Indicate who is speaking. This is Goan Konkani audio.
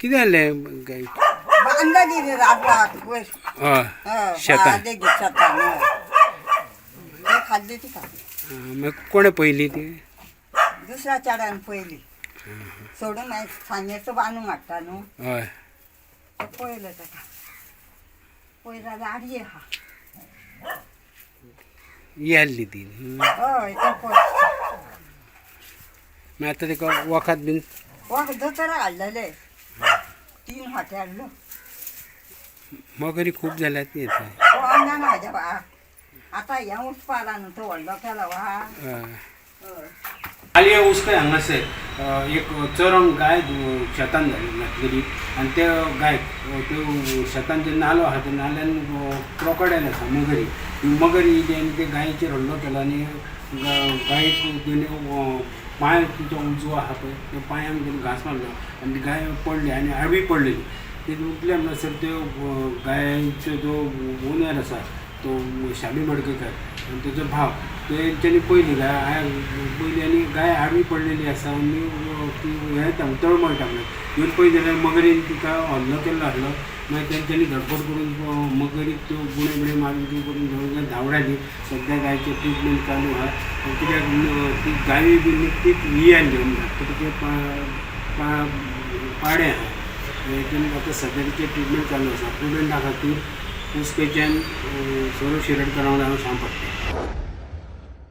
Speaker 1: कितें जालें गाय?
Speaker 2: बांदली रे राबवाक वयर.
Speaker 1: हय.
Speaker 2: हय.
Speaker 1: शेतान.
Speaker 2: बांदली शेतान, हय. ते खाल्ली तिका.
Speaker 1: मागीर कोणें पयली ती?
Speaker 2: दुसऱ्या चेड्यान पयली सोडून, मागीर सांजेचो बांदूंक हाडटा न्हू.
Speaker 1: हय.
Speaker 2: ते पळयलें ताका, पळय जाल्यार आडये आहा.
Speaker 1: ही आहली ती?
Speaker 2: हय, ते पळय.
Speaker 1: मागीर आतां ताका वखद बीन?
Speaker 2: वखद दोतोराक हाडलेले, 3 फाटी हाडलो.
Speaker 1: मगरी खूब जाल्यात न्ही आतां.
Speaker 2: कोण जाणा म्हाज्या बा, आतां हें उठपा आला न्हू, तो व्हडलो केलो वा.
Speaker 1: हय.
Speaker 2: हय.
Speaker 1: आलिया उसकय हांगासर एक चरण गाय शेतान घातलेली आनी त्या गायक त्यो शेतान जे नालो आहा त्या नाल्यान क्रोकडायल आसा, मगरी. ती मगरी येयली आनी ते गायेचेर हल्लो केलो आनी गायक तेणे पांय तिचो उजवो आहा पळय त्या पांयांक तेणे घांस मारलो आनी ती गाय पडली आनी आडवी पडलेली. ती उठले म्हणसर त्यो गायचो जो ओनर आसा तो शाबी मडकयकार आनी तेजो भाव, तेंच्यांनी पयली गाय पयली आनी गाय आडवी पडलेली आसा आनी ती हें येता तळमळटा म्हणून येवन पळयत जाल्यार मगरीन तिका हल्लो केल्लो आसलो. मागीर तेंच्यांनी धडपड करून मगरीक त्यो गुणे बिणे मारून ती करून घेवन धांवडायली. सद्या गायचें ट्रिटमेंट चालू आहा. कित्याक ती गायी बी निकतीच वियान घेवन धाकटे पाडे आहा, तेतून आतां सद्या तिचें ट्रिटमेंट चालू आसा. प्रुडंटा खातीर कुस्केच्यान सरू शिरडकर वांगडा हांव श्याम फडते.